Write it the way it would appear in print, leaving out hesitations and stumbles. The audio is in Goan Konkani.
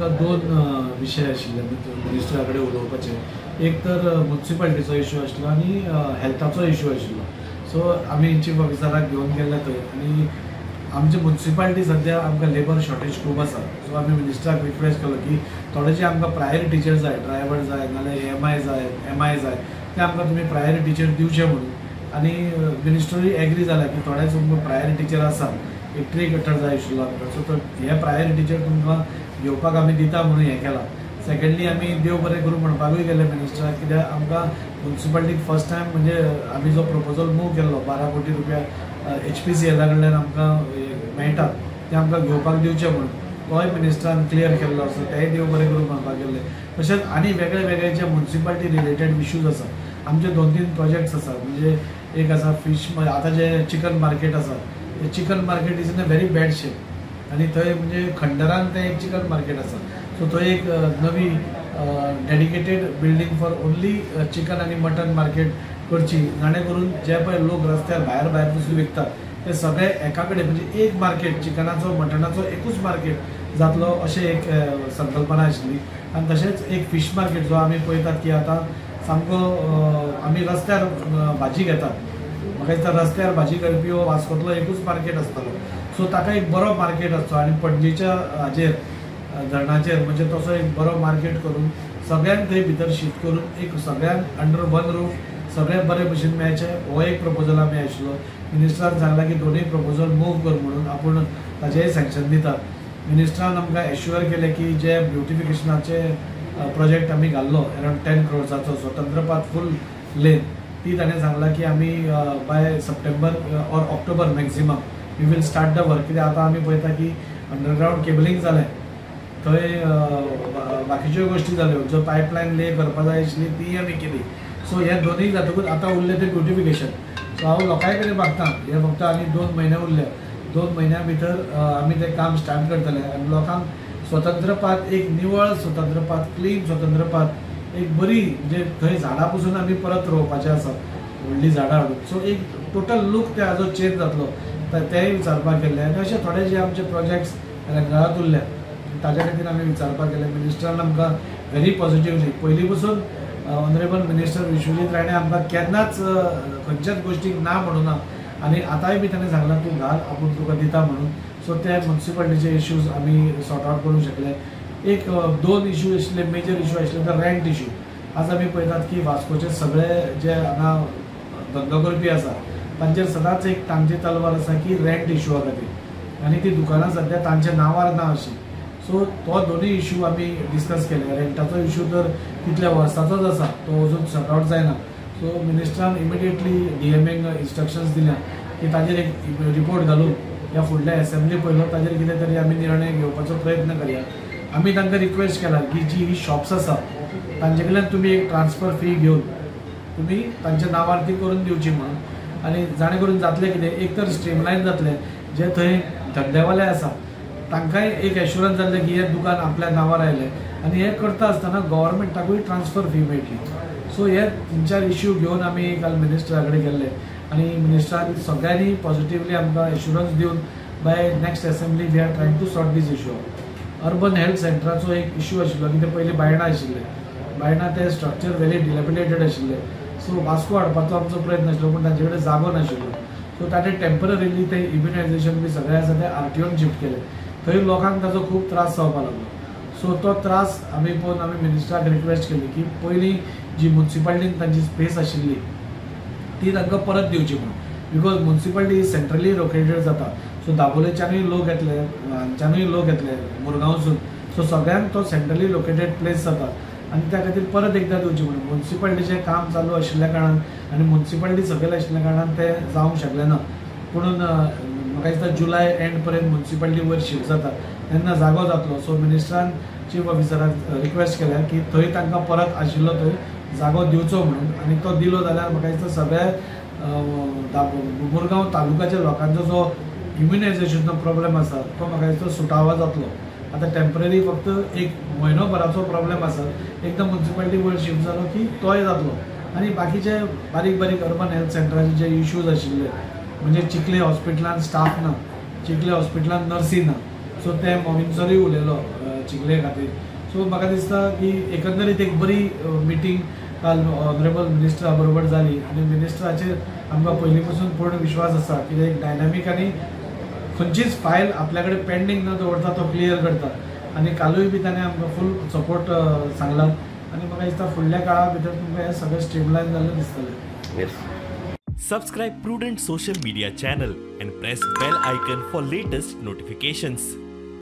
आमकां दोन विशय आशिल्ले मिनिस्टरा कडेन उलोवपाचे. एक तर मुन्सिपालिटीचो इशू आशिल्लो आनी हेल्थाचो इशू आशिल्लो. सो आमी चीफ ऑफिसराक घेवन गेल्ले थंय आनी आमची मुन्सिपालिटी सद्या आमकां लेबर शॉर्टेज खूब आसा. सो आमी मिनिस्टराक रिक्वेस्ट केलो की थोडे जे आमकां प्रायोरिटीचेर जाय, ड्रायव्हर जाय नाल्यार एम I जाय, एम I जाय, ते आमकां तुमी प्रायोरिटीचेर दिवचे म्हणून. आनी मिनिस्टरूय एग्री जाला की थोडे तुमकां प्रायोरिटीचेर आसा, एक ट्री कटर जाय आशिल्लो आमकां, सो तो हे प्रायोरिटीचेर तुमकां घेवपाक आमी दिता म्हणून हें केलां. सेकंडली आमी देव बरें करूं म्हणपाकूय गेले मिनिस्टराक, कित्याक आमकां मुन्सिपालिटीक फर्स्ट टायम म्हणजे आमी जो प्रपोजल मूव केल्लो 12 कोटी रुपया HPCL कडल्यान आमकां मेळटा ते आमकां घेवपाक दिवचें म्हणून, तोय मिनिस्टरान क्लियर केल्लो आसा, तेय देव बरें करूं म्हणपाक गेल्ले. तशेंच आनी वेगळे वेगळे जे मुन्सिपालिटी रिलेटेड इश्यूज आसा, आमचे 2-3 प्रोजेक्ट्स आसा. म्हणजे एक आसा फीश, आतां जे चिकन मार्केट आसा, ते chicken market is in a very bad shape आनी थंय म्हणजे खंडरान तें एक चिकन मार्केट आसा. सो थंय एक नवी dedicated building for only chicken आनी मटन मार्केट करची, जाणे करून जे पळय लोक रस्त्यार भायर भायर पसून विकतात ते सगळे एका कडेन म्हणजे एक मार्केट चिकनाचो मटनाचो एकूच मार्केट जातलो अशें एक संकल्पना आशिल्ली. आनी तशेंच एक फीश मार्केट जो आमी पळयतात की आतां सामको आमी रस्त्यार भाजी घेतात, म्हाका दिसता रस्त्यार भाजी करपी हो वास्कोतलो एकूच मार्केट आसतलो. सो ताका एक बरो मार्केट आसचो आनी पणजेच्या हाजेर धरणाचेर म्हणजे तसो एक बरो मार्केट करून सगळ्यांक थंय भितर शिफ्ट करून एक सगळ्यांक अंडर वन रूफ सगळें बरे भशेन मेळचें, हो एक प्रपोजल आमी आशिल्लो. मिनिस्टरान सांगलां की दोनूय प्रपोजल मूव कर म्हणून, आपूण ताजेय सँक्शन दितात. मिनिस्टरान आमकां एश्युअर केलें की जे ब्युटिफिकेशनाचे प्रोजेक्ट आमी घाल्लो अरावंड 10 crores स्वतंत्रपात फूल लेन, ती ताणें सांगलां की आमी by September or October maximum we will start the work. कित्याक आतां आमी पळयता की अंडरग्रावंड केबलिंग जालें, थंय बाकीच्यो गोश्टी जाल्यो, जो पायपलायन ले करपा जाय आशिल्ली तीय आमी केली. सो हे दोनूय जातकूच आतां उरलें तें ब्युटिफिकेशन. सो हांव लोकांय कडेन मागता, हे फक्त आनी 2 म्हयने उरले, 2 म्हयन्या भितर आमी तें काम स्टार्ट करतले आनी लोकांक स्वतंत्रपात एक निवळ स्वतंत्रपात, क्लीन स्वतंत्रपात, एक बरी म्हणजे थंय झाडां पसून आमी परत रोवपाचें आसा, व्हडलीं झाडां हाडून. सो एक टोटल लूक ते हाजो चेंज जातलो तेंय विचारपाक गेल्ले. आनी अशे थोडे जे आमचे प्रोजेक्ट्स रंगाळांत उरल्या ताज्या खातीर आमी विचारपाक गेले. मिनिस्टरान आमकां व्हेरी पॉझिटिवली पयलीं पसून ऑनरेबल मिनिस्टर विश्वजीत राणे आमकां केन्नाच खंयच्याच गोश्टीक ना म्हणूना आनी आतांय बी ताणें सांगलां तूं घाल आपूण तुका दिता म्हणून. सो ते मुन्सिपालिटीचे इश्यूज आमी सॉर्ट आवट करूंक शकले. एक 2 इश्यू आशिल्ले, मेजर इश्यू आशिल्ले तर रेंट इश्यू. आज आमी पळयतात की वास्कोचे सगळे जे हांगा धंदो करपी आसा तांचेर सदांच एक तांची तलवार आसा की रेंट इश्यूआ खातीर, आनी ती दुकानां सद्या तांच्या नांवार ना अशी. सो तो दोनूय इश्यू आमी डिस्कस केले. रेंटाचो इश्यू तर तितल्या वर्साचोच आसा, तो अजून सॉर्ट आवट जायना. सो मिनिस्टरान इमिडिएटली DMA instructions दिल्या की ताजेर एक रिपोर्ट घालून ह्या फुडल्या एसेंब्ली पयलो ताजेर कितें तरी आमी निर्णय घेवपाचो प्रयत्न करया. आमी तांकां रिक्वेस्ट केला की जी ही शॉप्स आसा तांचे कडल्यान तुमी एक ट्रान्सफर फी घेवन तुमी तांच्या नांवार ती करून दिवची म्हणून. आनी जाणें करून जातलें कितें, एक तर स्ट्रीमलायन जातलें, जे थंय धंदेवाले आसा तांकांय एक एश्युरन्स जातलें की हें दुकान आपल्या नांवार आयलें आनी हें करता आसतना गव्हर्मेंटाकूय ट्रान्सफर फी मेळटली. सो हे 3-4 इश्यू घेवन आमी काल मिनिस्टरा कडेन गेल्ले आनी मिनिस्टरान सगळ्यांनी पॉझिटिवली आमकां एश्युरन्स दिवन by next assembly we are trying to sort these issue. Urban health सेंटराचो एक इश्यू आशिल्लो की ते पयलीं बायणा आशिल्ले, बायणा ते स्ट्रक्चर व्हेरी डिलेपिडेटेड आशिल्ले. सो वास्को हाडपाचो आमचो प्रयत्न आशिल्लो पूण तांचे कडेन जागो नाशिल्लो. सो ताणें टेम्पररीली ते इम्युनायझेशन बी सगळें आसा ते RTOन शिफ्ट केलें. थंय लोकांक ताजो खूब त्रास जावपाक लागलो. सो तो त्रास आमी पळोवन आमी मिनिस्टराक रिक्वेस्ट केली की पयलीं जी मुन्सिपालिटीन तांची स्पेस आशिल्ली ती तांकां परत दिवची म्हणून, because municipality centrally located जाता. सो दाबोलेच्यानूय लोक येतले, हांगच्यानूय लोक येतले मुरगांवसून, सो सगळ्यांक तो सेंट्रली लोकेटेड प्लेस जाता आनी त्या खातीर परत एकदां दिवची म्हणून. मुन्सिपालिटीचें काम चालू आशिल्ल्या कारणान आनी मुन्सिपालिटी सकयल आशिल्ल्या कारणान तें जावंक शकलें ना. पुणून म्हाका दिसता जुलय एंड पर्यंत मुन्सिपालिटी वयर शिफ्ट जाता तेन्ना जागो जातलो. सो मिनिस्टरान चीफ ऑफिसराक रिक्वेस्ट केल्या की थंय तांकां परत आशिल्लो थंय जागो दिवचो म्हणून, आनी तो दिलो जाल्यार म्हाका दिसता सगळ्या मुरगांव तालुक्याच्या लोकांचो जो इम्युनायझेशनचो प्रॉब्लेम आसा तो म्हाका दिसता सुटावो जातलो. आतां टेम्पररी फक्त एक म्हयनो भराचो प्रॉब्लेम आसा, एकदां मुन्सिपालिटी वयर शिफ्ट जालो की तोय जातलो. आनी बाकीचे बारीक बारीक अर्बन हेल्थ सेंटराचे जे इश्यूज आशिल्ले म्हणजे चिखले हॉस्पिटलान स्टाफ ना, चिखले हॉस्पिटलान नर्सी ना, सो ते मोविन सरूय उलयलो चिखले खातीर. सो म्हाका दिसता की एकंदरीत एक बरी मिटींग काल ऑनरेबल मिनिस्टरा बरोबर जाली आनी मिनिस्टराचेर आमकां पयलीं पासून पूर्ण विश्वास आसा की एक डायनामीक आनी खंयचीच फायल आपल्या कडेन पेंडींग न दवरता तो क्लियर करता आनी कालूय बी ताणें आमकां फूल सपोर्ट सांगला आनी म्हाका दिसता फुडल्या काळा भितर तुमकां हें सगळें स्ट्रीमलायन जाल्लें दिसतलें. Yes. Subscribe Prudent Social Media channel and press bell icon for latest notifications.